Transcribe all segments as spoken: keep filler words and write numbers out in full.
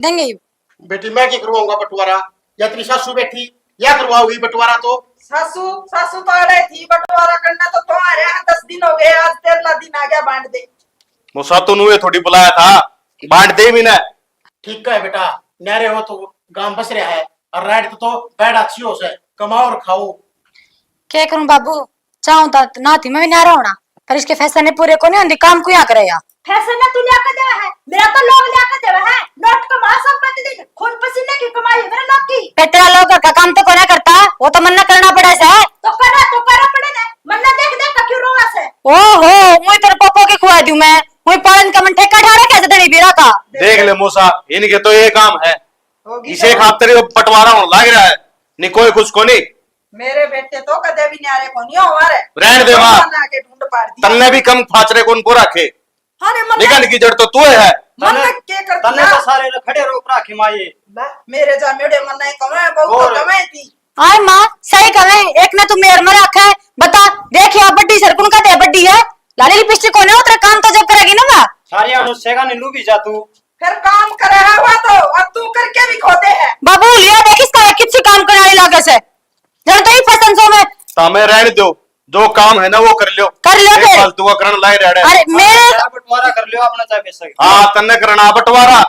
देंगे ही। बेटी, मैं क्या करवाऊंगा बंटवारा? या तेरी सासू बैठी, या करवाओगी बंटवारा तो? सासू, सासू तो अड़े थी, बंटवारा करना तो तुम्हारे यहाँ दस दिन हो गए, आज तेरहला दिन आ गया, बांट दे। मौसा, तू नुए थोड़ी बुलाया था, बांट दे भी ना। ठीक है बेटा, न्यारे हो तो गांव बस रहा है, और राइट तो बैठ अच्छी हो से, कमाओ और खाओ। क्या करूं बाबू, चाहूं तो ना थी मैं भी न्यारा होना, पर इसके फैशन ने पूरे को नहीं होंदी, काम को यहाँ करे या। फैशन ने तू लिया के देवे है, मेरा तो लोग लिया के देवे है, नोट कमा सब प्रतिदिन, खून पसीने की कमाई है मेरे लोग की। पे तेरा लोग घर का काम तो कोना करता, वो तो मन्ना करना पड़े से। तो करा, तो करा पड़े ने, मन्ना देख देख के क्यों रोवा से। ओहो, मुई तेरे पापा के खुआ दूं मैं, मुई पालन का मन ठेका ठा रखा है धनी बीरा का। देख ले मौसा, इनके तो ये काम है, होगी इसे तो। खातर ये बंटवारा होने लग रहा है, नहीं कोई कुछ को नहीं। मेरे बेटे तो कदे भी न्यारे को नहीं हो हमारे। रहने दे माँ। बना के ढूंढ पाड़ दिया। तन्ने भी कम फाचरे कौन को रखे? अरे मन्ना निकल की जड़ तो तू है। मन्ना तन्ने, के कर तन्ने दिया? तो सारे रे खड़े रोक रखे माये। ले, मेरे जा मेरे मन्ना ही कमे, बहुत और? तो कमे थी। आय माँ, सही कहे, एक ने तू मेर में रखा है। बता, देख या बड्डी सरकुन का दे बड्डी है, लाली लिपस्टिक कोने उतरे, काम तो जब करेगी ना माँ। सारी अनुष्ठा का नीलू भी जा तू। फिर काम करे है वो तो, और तू करके भी खोदे है। बाबू, लिया देख इसका, किसी काम करने वाली लागे से। जब तो ही फैशन शो में। तामे रहने दो, जो काम है ना वो कर लियो। कर लियो ये फिर। फालतू का करण लाई रहे। अरे मेरे यार, बंटवारा कर लियो अपना, चाहे पैसा। हाँ, तन्ने करना बंटवारा।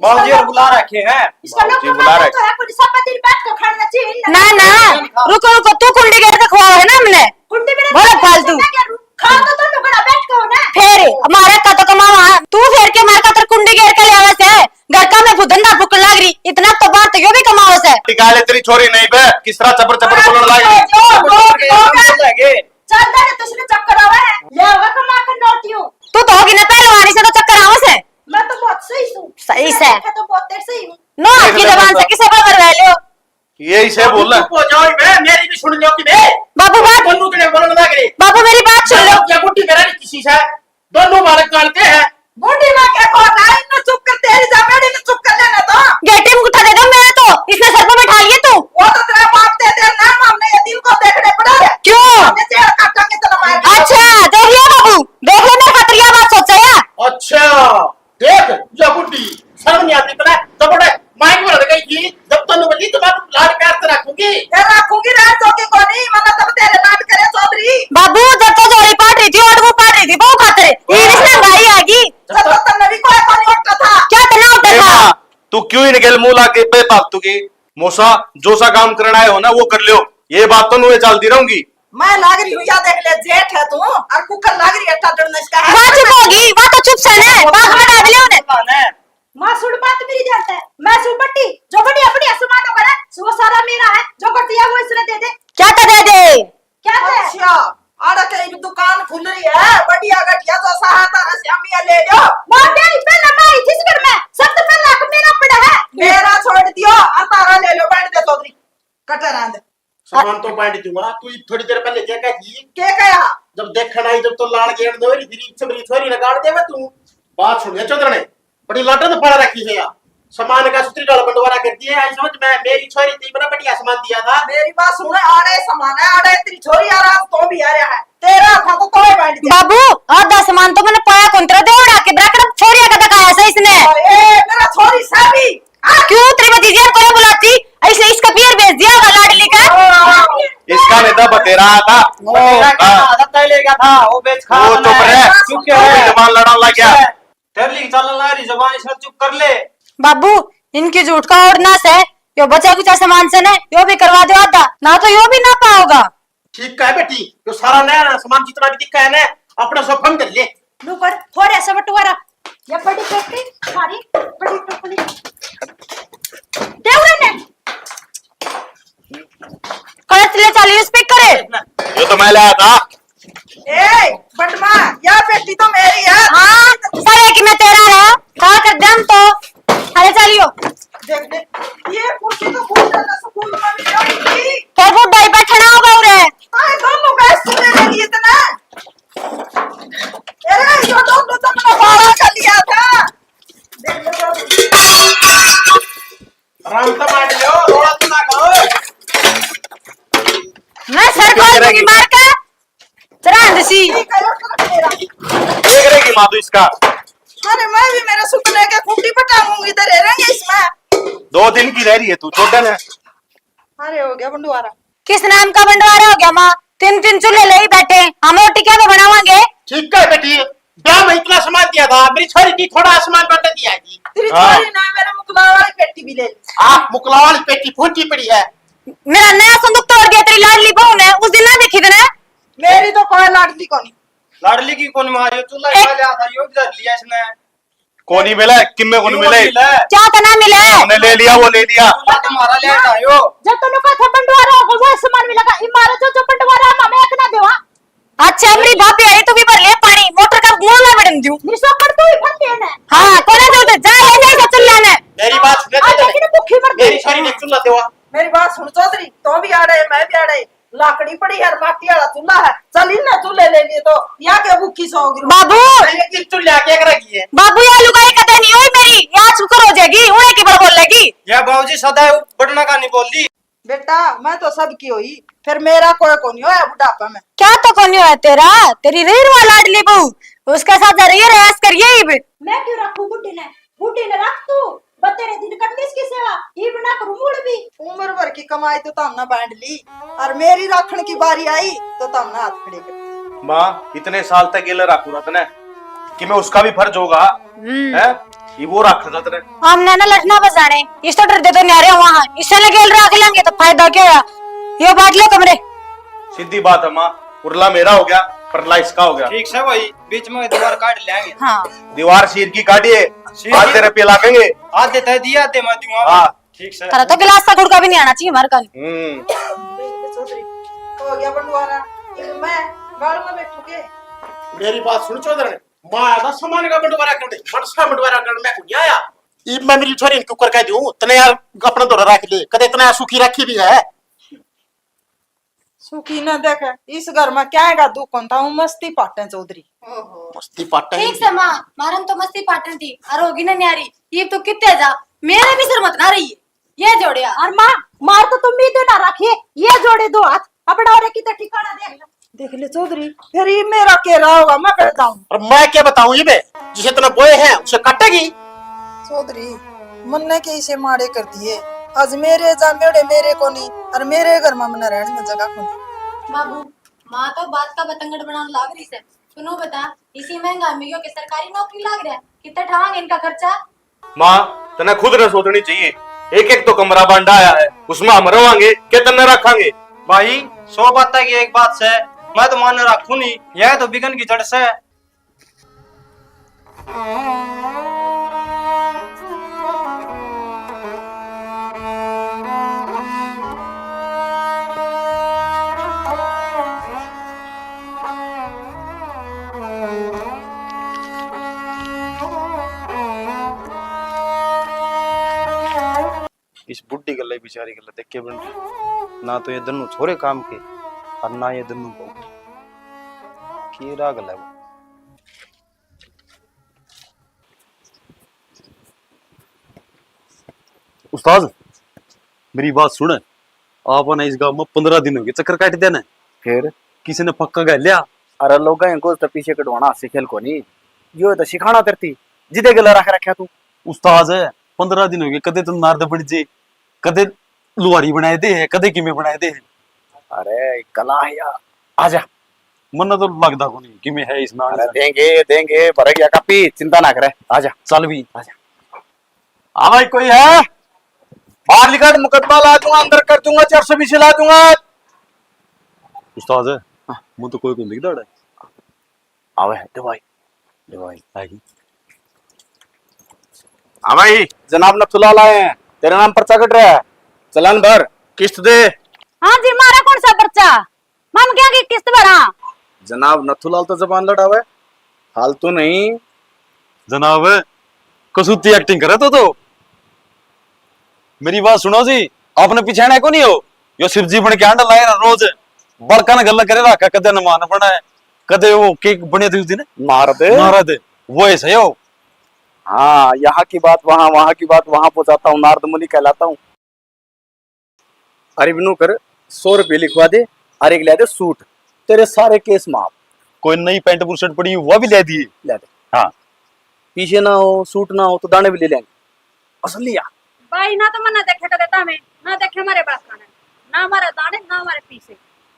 बाबूजी और बुला रखे हैं। इसका लोग बाबूजी बुला रखे। तो है, कोई सब दिन बैठ के खाना चाहिए ना। ना, ना, रुको, रुको, तू कुंडी घेर के खुआ है ना हमने। कुंडी में बोलो फालतू। खा तो तुम लोग बैठ के हो ना। फिर हमारा का तो कमावा, तू फिर के मार का तर कुंडी घेर के ले आवे से। घर का मैं धंधा फूकन लाग रही, इतना तो बात यो भी कमाओ से। निकाले तेरी छोरी नहीं बे, किस तरह चबर चबर बोलने लाग रही। जो, जो, जो, जो, लगे। चल दे, तुझे चक्कर आवे है। ले आवे कमा के नोटियो। तू तो होगी ना पहलवानी से तो चक्कर आवे से। मैं तो बहुत सही हूँ। सही से। मैं तो बहुत देर सही हूँ। नो, आपकी जबान से किसे पर करवा लियो? यही से बोल। चुप हो जाओ बे, मेरी भी सुन लो कि बे। बाबू बात दोनों तेरे बोलने लग रही। बाबू मेरी बात सुन लो। क्या गुट्टी मेरा नहीं किसी से। दोनों बालक गालते हैं। बूढ़ी माँ के को ना, इन्हें चुप कर, तेरी जमेड़ी ने चुप कर लेना तो। गेटी में उठा दे दो, मैं तो इसने सर पे बैठा लिए तू। वो तो तेरा बाप दे दे ना, हमने ये दिल को देखने पड़ा है। क्यों? हमने जेल काटांगे तो मार। अच्छा, देख लिया बाबू, देख ले मेरे खातिर यह बात सोचा है। अच्छा, देख, ये बुढ़ी शर्म नहीं आती तेरा, जब बड़े माइक में लड़ गई थी, जब तो नुबली तो मैं लाड प्यार से रखूंगी। ए, रखूंगी, रहन दोगी कोनी, मतलब तब तेरे लाड करे चौधरी। बाबू, जब तो जोरी पाट रही थी, और वो पाट रही थी, वो खातर। ये वाह। इसने गाई आगी। जब तो तन्ने भी कोई कोनी उठता था। क्या तन्ने उठता ए था? माँ, तू क्यों इनके मुंह लाके बेफालतू की? मौसा, जो सा काम करना है हो ना, वो कर लियो। ये बात तो नुए चलती रहूंगी। मैं लाग रही हूँ, या देख ले, जेठ है तू, और कुकर लाग रही है, टाटन नचका है। वाह, चुप होगी, वाह तो चुप से ने, वाह, हमें डाल लियो ने। माँ, सुन बात मेरी ध्यान से। मैं सु बट्टी, जो बड़ी अपनी असमान हो करे, सो सारा मेरा है, जो कर दिया वो इसने दे दे। क्या तो दे दे? क्या दे? अच्छा, आड़ा के एक दुकान खुल रही है, बढ़िया घटिया जो सा है, तारा श्यामिया ले लो। माँ, तेरी पहले मैं आई थी इस घर में, सबसे पहले हक मेरा पड़ा है। मेरा छोड़ दियो, और तारा ले लो, बैठ दे चौधरी, कटे रहने दे। सामान तो बांट दूंगा, तू थोड़ी देर पहले क्या कह दी? क्या कहा? जब देखण आई, जब तो लाड़ गेड़ दो, फिर इच्छा मेरी छोरी ने गाड़ देवे तू। बात सुन ले चौधरने, बड़ी लाटा तो पड़ा रखी है यार। सामान का सुतरी डाल बंटवारा कर दिए, आई समझ में, मेरी छोरी थी, बड़ा बढ़िया सामान दिया था। मेरी बात सुन, आ रहे सामान है, आ रहे तेरी छोरी, आ रहा तो भी आ रहा है, तेरा था तो तोय बांट दिया। बाबू, आधा सामान तो मैंने पाया कौन, तेरा देवड़ा के ब्रैकेट छोरिया का दिखाया सही इसने। ए, मेरा छोरी साबी। क्यों तेरी भतीजी को बुलाती? ऐसे इसका पियर भेज दिया होगा लाडली का। इसका नहीं था, बतेरा था। बतेरा क्या हाँ। था? आदत तय ले गया था, वो बेच खा वो चुप रहे। चुप क्यों वो है? जबान लड़ाने लग गया। तेरे लिए चलने लग रही जबान, इसने चुप कर ले। बाबू, इनकी झूठ का और ना से, यो बचा कुचा सामान से ने, यो भी करवा दो आधा, ना तो यो भी ना पाओगा। ठीक है बेटी, यो सारा नया नया सामान जितना भी दिखा है ना, अपना सब फंड कर ले। लो कर, थोड़े से बंटवारा। ये बड़ी पेटी, सारी बड़ी टोकरी। दे उरे ने। कलर ले चलिए, स्पीकर है। ये तो मैं लाया था। ए, बंटमा, या पेटी तो मेरी है। हाँ, सारे की मैं तेरा है। खा कर दम तो। अरे चलियो। देख दे, ये कुर्सी तो भूल जाना, स्कूल में भी जाऊंगी। क्या वो डाई बैठना होगा उरे? अरे दोनों का सुने नहीं इतना। अरे, ये दोनों तो मैंने भाड़ा कर लिया था। देख लो, आराम से बैठ जाओ, रोड़ा तो ना करो। मैं सर खोल दूंगी मार के। चरांद सी। ये करेगी माँ तू इसका। अरे, मैं भी मेरे सुपने के खूंटी पटाऊंगी, तो रह रहेंगे इसमें। दो दिन की रह रही है तू, छोड़ दे ना। अरे, हो गया बंटवारा। किस नाम का बंटवारा हो गया माँ? तीन तीन चूल्हे ले ही बैठे हैं, हम रोटी क्या बनावांगे? ठीक है बेटी, ब्याह में इतना सामान दिया था, मेरी छोरी की थोड़ा सामान बंट दिया जी। तेरी हाँ। छोरी ने मेरे मुकला वाली पेटी भी ले ली। आप मुकला वाली पेटी फूटी पड़ी है। मेरा नया संदूक तोड़ दिया तेरी लाडली बहू ने, उस दिन ना देखी थी ना? मेरी तो कोई लाडली कोनी। लाडली की कौन माँ, यो चूल्हा ही खा लिया था, यो भी धर लिया इसने। कोनी मिला, किम्मे कोनी क्यों मिले? मिला? क्या तना मिला? हमने ले लिया, वो ले लिया। चूल्हा तुम्हारा ले आयो। जब तन्नू का था बंटवारा होगा, वो सामान मिलेगा। इमारत जो, जो बंटवारा हम हमें एक ना देवा। अच्छा, मेरी भाभी आई, तू भी भर ले पानी, मोटर का मुंह ना बड़न दूं। निशो कर तू ही भर ले ना। हाँ, कोने जो जा, ले जा इसे चूल्हा ने। मेरी बात सुन ले आज तू। लेकिन भूखी मर मेरी गई। छोरी ने चूल्हा देवा। मेरी बात सुन चौधरी, तो भी आड़े, मैं भी आड़े। लाकड़ी पड़ी है, माटी वाला चूल्हा है। चल, इन्हें चूल्हे ले लिए तो या के भूखी सो होगी। बाबू। ये किस चूल्हे आके एक रखी है? बाबू, या लुगाई कदे नहीं हुई मेरी, या शुक्र हो जाएगी, उन्हें की बार बोलेगी। या बाबूजी सदा बड़ना का नहीं बोल दी। बेटा, मैं तो सबकी हुई, फिर मेरा कोई को नहीं होया बुढ़ापा में। क्या तो को नहीं होया तेरा? तेरी रही रुआ लाडली बहू, उसके साथ जा रही है, ऐश करिए इब। मैं क्यों रखूं बुढ़ी ने? बूढ़ी ने रख तू, बतेरे दिन कर ली इसकी सेवा, इब ना करूं मुड़ भी। उम्र भर की कमाई तो तमने बांट ली, और मेरी राखण की बारी आई तो तमने हाथ खड़े कर दिए। माँ, इतने साल तक गेले राखू रहा तने, कि मैं उसका भी फर्ज होगा, हम्म। हैं? ये वो राखण का तने। हमने ना लठना बजाने, इस तो डर दे तो न्यारे वहां, इससे लगे राख लेंगे तो फायदा क्या है? ये बांट लो कमरे। सीधी बात है माँ, उरला मेरा हो गया, परला इसका हो गया। ठीक से भाई, बीच में दीवार काट लेंगे। हाँ। दीवार शीर की काटिए, शीर की। आधे रुपये लागेंगे। आधे तय दिए, आधे मैं दूंगा। हाँ। ठीक से। थारा तो गिलास का गुड़का भी नहीं आना चाहिए हमारे कन। हम्म। देख ले चौधरी, हो गया बंटवारा। इब मैं गाल में बैठू के? मेरी बात सुन चौधरी, माँ का सामान का बंटवारा कर दे, मनसा बंटवारा कर, मैं को नहीं आया। इब मैं मेरी छोरी ने क्यों कर कह दूं, तने यार अपना धोरा रख ले, कदे इतना सुखी रखी भी है। सुखी ना देखे, इस घर में क्या है दुख कौन था, वो मस्ती पाटे चौधरी। ओहो। मस्ती पाटे ठीक ही से माँ, मारन तो मस्ती पाटन थी, और होगी ना न्यारी, ये तो कितने जा, मेरे भी सर मत ना रही है, ये जोड़िया। और माँ, मार तो तुम भी देना रखिए, ये जोड़े दो हाथ, अपना और कितना ठिकाना देख लो। देख ले चौधरी, फिर ये मेरा के रहा होगा, मैं कह बताऊं। और मैं क्या बताऊं ये बे, जिसे इतना बोए हैं, उसे काटेगी। चौधरी, मन्ने के इसे माड़े कर दिए। आज मेरे जामेड़े मेरे कोनी, और मेरे घर में मन्ने रहने में जगह कोनी। बाबू, माँ तो बात का बतंगड़ बनाने लाग रही से। सुनो बता, इसी महंगा में यो के सरकारी नौकरी लाग रहा है, कितना ठावांगे इनका खर्चा? माँ, तने खुद ने सोचनी चाहिए। एक एक तो कमरा बांडा आया है, उसमें हम रवांगे के तन्ने रखांगे? भाई, सौ बातें की एक बात से, मैं तो मान रखू नहीं, यह तो बिगन की जड़ से। इस बुढ़ी गल्ले बेचारी गल्ले देख के बन रही। ना तो ये दोनों छोरे काम के और ना ये दोनों बहू। केरा गल्ला वो। उस्ताद, मेरी बात सुन। आपने इस गांव में पंद्रह दिन हो गए चक्कर काट देने। फिर? किसी ने पक्का कर लिया? अरे लोग इनको तो पीछे कटवाना हंसी खेल को नहीं, यो तो सिखाना तरती जिदे गला रख रखा तू। उस्ताद, पंद्रह दिन हो गए, कदे तुम नारद बन जे, कदे लुहारी बनाए दे है, कदे किमे बनाए दे है। अरे कला है यार, आजा। मन्ने तो लगदा कोनी किमे है इसमें अरे answer। देंगे, देंगे, भर गया कापी, चिंता ना करे, आजा। चल भी। आजा। हाँ भाई, कोई है? बाहर निकल, मुकदमा ला दूंगा, अंदर कर दूंगा, चार सौ बीस ला दूंगा। उस्ताद, हाँ। मुझे तो कोई को नहीं दिखता। आवे है, दे भाई, दे भाई। आई। हाँ भाई, जनाब नथुलाल आए हैं, तेरे नाम पर्चा कट रहा है, चलान भर, किस्त दे। हाँ जी, मारा कौन सा पर्चा? माम क्या की किस्त भरा? जनाब नथुलाल तो जबान लड़ावे, फालतू नहीं। जनाब, कसूती acting करे तो, तो। मेरी बात सुनो जी, आपने पिछाणा को नहीं हो? यो शिव जी बन के आंडा लाए ना रोज, बड़का ने गल्ला करे रखा, कदे हनुमान बना है, कदे वो के बने थे उस दिन? नारद। नारद, वो ऐसा ही हो। हाँ, यहाँ की बात वहाँ, वहाँ की बात वहाँ पहुँचाता हूँ, नारद मुनि कहलाता हूँ। अरे बिनू कर, सौ रुपये लिखवा दे, अरे एक ले दे सूट, तेरे सारे केस माफ। कोई नई पैंट बुशर्ट पड़ी, वो भी ले दिए। ले दे। हाँ। पीछे ना हो, सूट ना हो, तो दाने भी ले लेंगे। असली या। भाई, ना तो मन्ने देखे कदे तामे, ना देखे मारे बाप खाने, ना मारे दाने, ना मारे पीछे।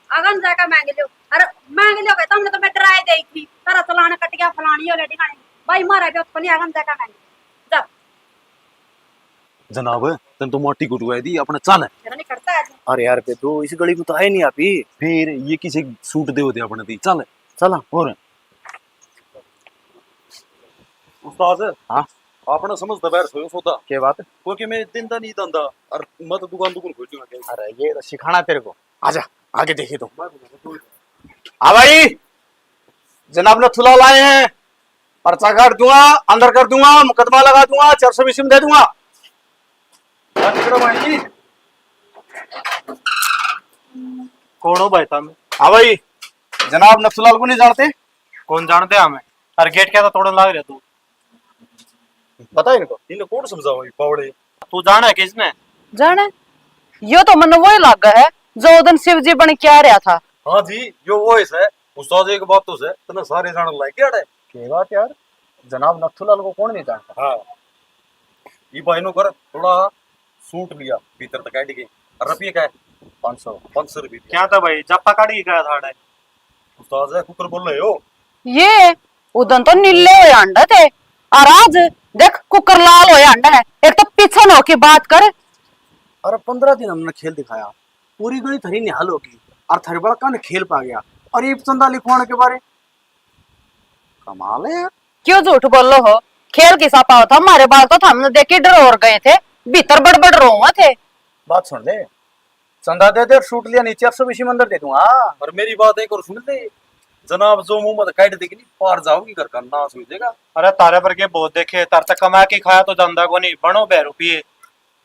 अगन जाके मांग लियो। अरे, मांग लियो के तुमने तो मैं डराए दे थी, तारा चलान कट गया, फलानी हो ले, ढिकानी। भाई, मारा भी उत्पन्न अगन जाके मांग लियो। जा। जनाब, तन तो माटी को डुआ दी, अपने चल। तेरा नहीं करता आज। अरे यार बेदू, इस गली में तो आए नहीं आप ही। फिर ये किसी सूट दे होते अपने दी, चल। चला। और उस्ताद, हाँ? आपने समझ दबैर सोयो सौदा। क्या बात? क्योंकि मैं दिन दा नहीं धंधा और मैं तो दुकान दुकान खोल चुका। अरे ये तो सिखाना तेरे को। आजा, आगे देखिए तो। हाँ भाई, जनाब नथुलाल आए हैं, पर्चा काट दूंगा, अंदर कर दूंगा, मुकदमा लगा दूंगा, चार सौ बीसी में दे दूंगा। कौन हो भाई साहब? हाँ भाई, जनाब नथुलाल को नहीं जानते? कौन जानते हमें? अरे गेट क्या था तोड़न लाग रहा तू? बता इनको। इन्हें कौन समझाओ ये पावड़े? तू जाने है किसने? जाने? यो तो मन्ने वही लागा है जो उस दिन शिव जी बन के आ रहा था। हाँ जी, यो वो है। उस्ताद, एक बात तो है, तने सारे जान लाग गया है। के बात यार, जनाब नथुलाल को कौन नहीं जानता? हाँ। ये भाई नो कर, थोड़ा सूट लिया भीतर तक काट के। और रुपये का है? पाँच सौ। पाँच सौ रुपये दिया। क्या था भाई, जापा काट के गया था अड़े? उस्ताद है, कुकर बोल रहे हो? ये उदन तो नीले हो अंडा थे, और आज देख कुकर लाल हो अंडा है। एक तो पीछे न होके बात कर। अरे पंद्रह दिन हमने खेल दिखाया, पूरी गली थरी निहाल होगी, और थरी बड़ा कान खेल पा गया, और ये चंदा लिखवाने के बारे। कमाल है यार। क्यों झूठ बोलो हो? खेल किसा पाओ था, हमारे बाल तो थामने देख के डर और गए थे, भीतर बड़बड़ रोवा थे। बात सुन ले, चंदा दे दे और सूट लिया, नीचे अफसर इसी मंदिर दे दूंगा। और मेरी बात एक और सुन ले, जनाब जो मुंह मत काट देगी नहीं, पार जाओगी, घर का नाश हो जाएगा। अरे तारे पर के बहुत देखे, तार तक कमा के खाया तो जांदा को नहीं, बनो बह रुपये।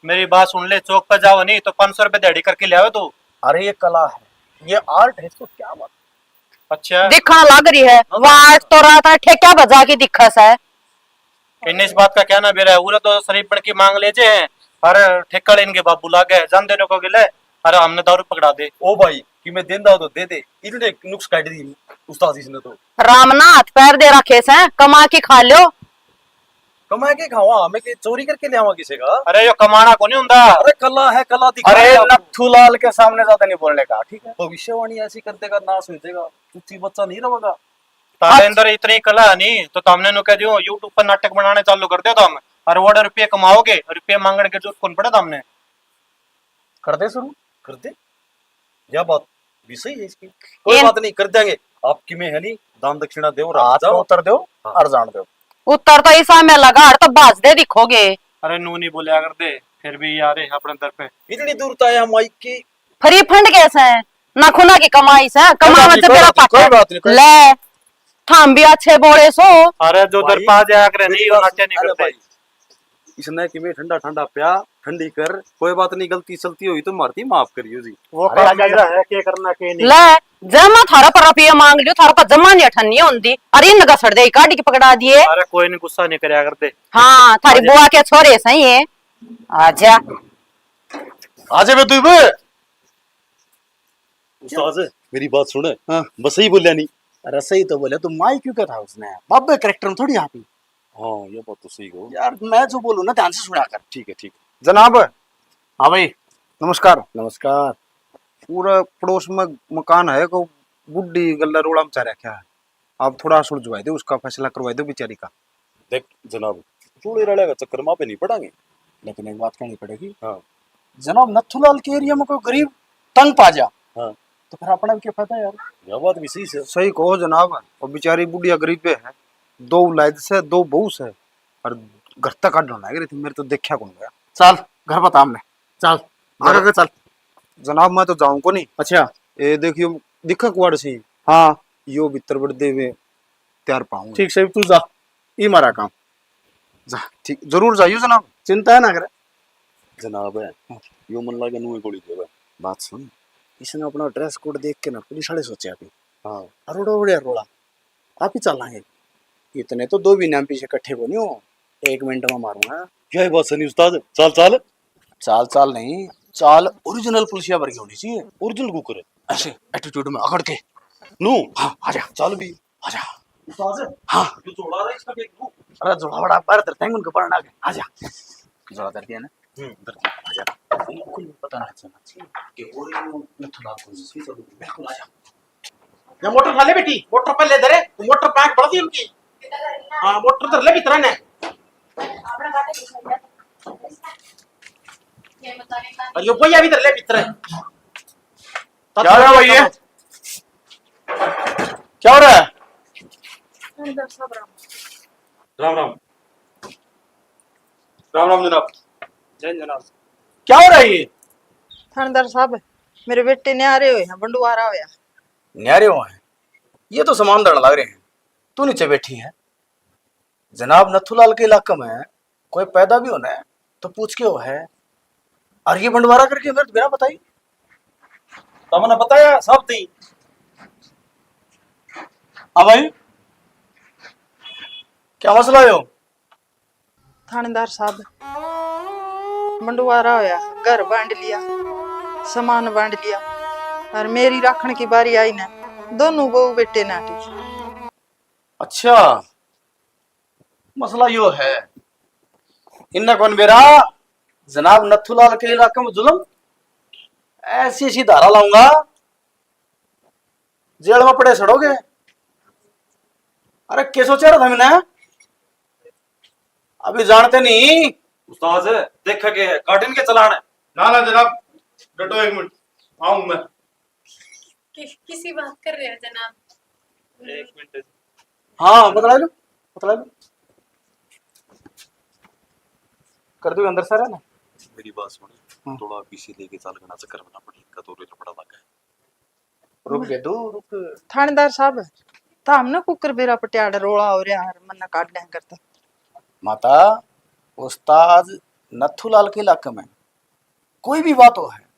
मेरी बात सुन ले, चौक पे जाओ नहीं तो पाँच सौ रुपये दिहाड़ी करके ले आओ तू। अरे ये कला है, ये आर्ट है, इसको क्या बात। अच्छा। दिखण लाग रही है, वाट तो रात है, ठेक्या बजा के दिखा सै। इन्हें इस बात का क्या ना बेरा है, उरे तो शरीफ बन के मांग ले जे हैं, अरे ठेका ले इनके बाबू लागे, जान देने को गिले, अरे हमने दारू पकड़ा दे। ओ भाई, कि मैं देंदा हो तो दे दे, इतने नुक्स काट दी उस्ताद इसने तो। राम ना हाथ पैर दे रखे सै, कमा के खा लो। कमा के खावा, हमें के चोरी करके ले आवा किसी का? अरे यो कमाना को नहीं हुंदा। अरे कला है, कला दिखा अरे रहे आप। नथुलाल के सामने ज्यादा नहीं बोलने का, ठीक है? भविष्यवाणी ऐसी कर देगा, नाश हो जाएगा, चुच्ची बच्चा नहीं रहेगा। तारे अंदर इतनी कला है नहीं तो तामने नु कह दियो YouTube पर नाटक बनाने चालू कर दे तो हम, और वो रुपये कमाओगे, रुपये मांगने के जरूरत कौन पड़े तामने? कर दे शुरू। कर दे। यह बात भी सही है इसकी। कोई बात नहीं, कर देंगे। आप किमें है नहीं, दान दक्षिणा दो, हाँ, जाओ। उतर दो, हाँ। और जान दो। उतर तो इसा में लगा, और तो बाज दे दिखोगे। अरे नू नहीं बोलिया कर दे, फिर भी यार है अपने दर पे। इतनी दूर तो आए हम माइक की। फ्री फंड कैसे है? ना खुना की कमाई से, कमावा से बेरा पाटा। कोई बात नहीं, कोई ले, थाम भी अच्छे बोले सो। अरे जो दर पा जाया करे, नहीं, वो नाट्य नहीं करते। इसने कि मैं ठंडा ठंडा प्या, ठंडी कर, कोई बात नहीं, गलती सलती हुई तो मारती माफ करियो जी। वो काम मेरा है, के करना के नहीं। ले, जब मैं थारा पर रुपये मांग लियो, थारा पर जमा नहीं अठन्नी होंदी। अरे इन घसड़ दे, काट के पकड़ा दिए। अरे कोई नहीं, गुस्सा नहीं करया करते। हाँ, थारी बुआ के छोरे सही है। आजा। आजा बे तू बे। उस्ताद, मेरी बात सुने। हाँ। बस सही बोलिया नहीं। अरे सही तो बोले, तू माई क्यों कहता उसने? बाबे करेक्टर में थोड़ी आती। हाँ, ये बात तो सही कहो। यार, मैं जो बोलूँ ना, ध्यान से सुना कर। ठीक है, ठीक है। जनाब। हाँ भाई। नमस्कार। नमस्कार। पूरा पड़ोस में मकान है, को बुढ़ी गल्ला रोड़ा मचा रखा है। आप थोड़ा सुलझवा दो, उसका फैसला करवा दो बेचारी का। देख जनाब, चूड़े रड़े का चक्कर में आप नहीं पड़ांगे। लेकिन एक बात कहनी पड़ेगी। हाँ। जनाब, नथुलाल के एरिया में कोई गरीब तंग पा जा, हाँ। तो फिर अपना भी क्या फायदा यार? यह बात भी सही है। सही कहो जनाब, वो बेचारी बुढ़िया गरीब है, दो औलाद से, दो बहू से, और घर तक काटने लग रही थी, मेरे तो देखा कौन गया। चल, घर बता हमने। चल, आगे के चल। जनाब, मैं तो जाऊं को नहीं। अच्छा। ए, देखियो, दिखा कुआड़ सी। हाँ। यो भीतर बड़ देवे, तैयार पाऊंगा। ठीक से, तू जा, ई मारा काम। जा, ठीक, जरूर जाइयो जनाब। चिंता ना करे। जनाब है, हाँ। यो मन लागे नुए गोली देवे। बात सुन, इसने अपना ड्रेस कोड देख के ना पुलिस वाले सोचा कि हाँ। अरोड़ा उड़े रोड़ा, आप ही चलांगे। इतने तो दो भी नाम पीछे इकट्ठे को नहीं हो, एक मिनट में मारूंगा। क्या है बात सुनी उस्ताद? चाल, चाल। चाल, चाल नहीं, चाल ओरिजिनल पुलिसिया वर्गी होनी चाहिए। ओरिजिनल कुकर है। ऐसे एटीट्यूड में अकड़ के। नू? हाँ, आजा। चाल भी। आजा। उस्ताद? हाँ। जो जोड़ा रहा है, इसका देख लूं। अरे, झोला बड़ा बाहर धरते हैं, उनको पढ़ना है। आजा। झोला धर दिया ना? हम्म, धर दिया। आजा। बिल्कुल भी पता ना चलना चाहिए कि और ये नथुलाल कौन सी चीज़ है। बिल्कुल, आजा। ये मोटर उठा ले बेटी, मोटर पहले धरे, मोटर पैक बढ़ दी उनकी। हाँ, मोटर धर ले भीतर ने। और ये भैया भी धर ले भीतर। क्या हो रहा है भाई, ये? क्या हो रहा है? राम राम। राम राम जनाब। जय जनाब। क्या हो रहा है ये? थानेदार साहब, मेरे बेटे न्यारे हुए हैं, बंडवारा होया। न्यारे हुए हैं? ये तो सामान धरण लग रहे हैं। तू नीचे बैठी है। जनाब, नथुलाल के इलाके में कोई पैदा भी होना है तो पूछ के हो है। और ये बंडवारा करके मेरे तो बिना बताई। तमने बताया सब थी। हाँ भाई, क्या मसला है हो? थानेदार साहब, बंडवारा होया, घर बांट लिया, सामान बांट लिया, और मेरी राखण की बारी आई ना, दोनों बहू बेटे नाटी। अच्छा, मसला यो है, इन्ना कौन बेरा, जनाब नथुलाल के इलाके में जुल्म, ऐसी ऐसी धारा लाऊंगा, जेल में पड़े सड़ोगे। अरे, के सोचा रहा था मैंने? अभी जानते नहीं। उस्ताद, देखा के है, काट इनके चलान है। ना, ना जनाब, डटो एक मिनट, आऊं मैं। कि, किसी बात कर रहे हैं जनाब? एक मिनट। हाँ, बतला लो, बतला लो। कर दो अंदर सारा ना। मेरी बात सुन, हाँ। थोड़ा पीछे लेके चल, घना चक्कर बना पड़ी, इनका तो रेल बड़ा लगा है। रुक गए दो, रुक। थानेदार साहब, था हमने कुकर बेरा पटियाड़ रोला हो रहा है, मन्ना काट दें करता। माता, उस्ताद नथुलाल के इलाके में कोई भी बात हो है,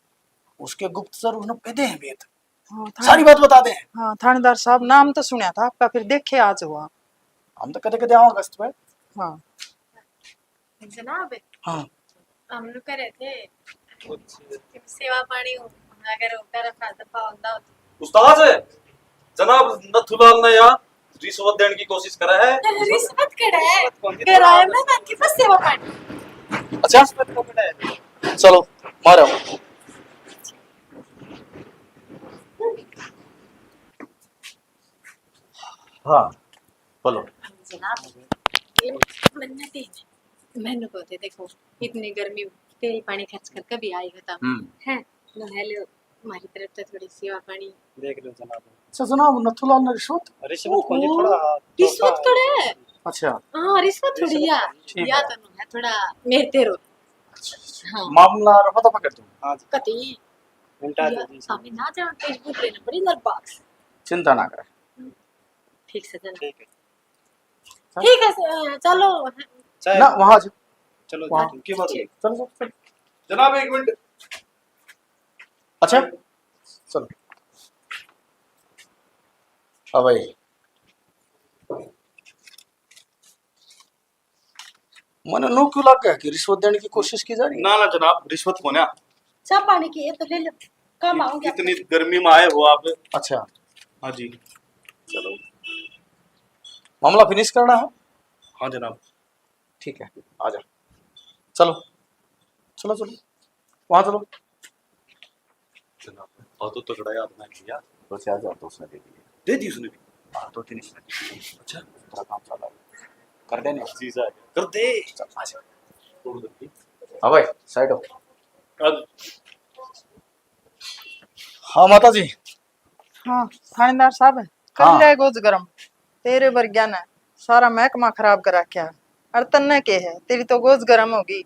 उसके गुप्तचर उसने पेदे हैं बेत। हाँ, थाने-, सारी बात बता दे। हाँ, थानेदार साहब, नाम तो सुना था आपका, फिर देखे आज हुआ। हम तो कदे कदे आओ अगस्त पे। हाँ। जनाब, हाँ। हम लोग कह रहे थे कि सेवा पानी हो, अगर होता रखा दफा होता हो तो। उस्ताद, जनाब नथुलाल ने यहाँ रिश्वत देने की कोशिश करा है। रिश्वत कड़ा है? रिश्वत कौन सी? कराया मैं बाकी बस सेवा पानी। अच्छा, रिश्वत को कड़ा है? चलो, मारो। हाँ, बोलो। जनाब, ये मन्नत ही है। मैंने को थे, देखो, इतनी गर्मी में तेल पानी खर्च कर कभी आई हो तो। हम्म। हैं? नहा लो, हमारी तरफ से थोड़ी सेवा पानी। देख लो जनाब। अच्छा जनाब, नथुलाल ने रिश्वत? रिश्वत कौन सी? ओहो, थोड़ा रिश्वत थोड़ा है। अच्छा। हाँ, रिश्वत थोड़ी रिश्वत है। ठीक या है। तो है, थोड़ा मेरे तेरो। अच्छा, अच्छा। हाँ। मामला रफा दफा कर दो। हाँ जी। कती। उल्टा या, दे दी। सामने ना जाओ, तेज बोल रहे ना, बड़ी नरबाग से। चिंता ना करे। ठीक से जनाब। ठीक है। ठीक है, स-, चलो। चाहे ना, वहाँ आ जाओ। चलो, वहाँ। ठीक। चलो, चलो, चलो। जनाब, एक मिनट। अच्छा, चलो। हाँ भाई, मने नू क्यों लग गया कि रिश्वत देने की कोशिश की जा रही है? ना, ना जनाब, रिश्वत को ना। चाह पानी की ये तो ले लो, काम आओगे। इतनी गर्मी में आए हो आप। अच्छा। हाँ जी। चलो, मामला फिनिश करना है। हाँ जनाब। ठीक है, आ जा। चलो, चलो, चलो, वहाँ चलो। जनाब, और तो तगड़ा याद ना किया। दो चार हजार तो उसने दे दिए। दे दी उसने भी? हाँ, दो तीन इसने दे दिए। अच्छा। थोड़ा काम चला है। कर देने। चीज आ गया। कर दे। चल, आ जा। छोड़ दे। हाँ भाई, साइड हो। कर। हाँ माता जी। हाँ, थानेदार साहब, कर हाँ। ले गोज गरम। तेरे वर्ग्या ने सारा महकमा खराब कर रखा। और तन्ने के है, तेरी तो गोज गरम होगी।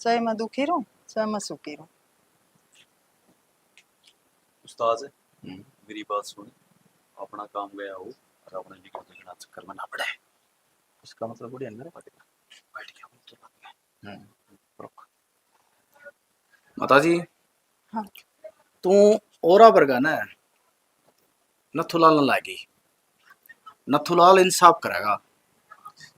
चाहे मैं दुखी रहूं, चाहे मैं सुखी रहूं। उस्ताद, हम्म। मेरी बात सुन, अपना काम गया हो और अपने निकल के घना चक्कर में ना पड़े। इसका मतलब बड़ी अंदर बैठ गया। बैठ गया, वो तो लग गया। हम्म, रुक। माता जी, हाँ। तू औरा वर्गा ना नथुलाल न लागी। नथुलाल इंसाफ करेगा।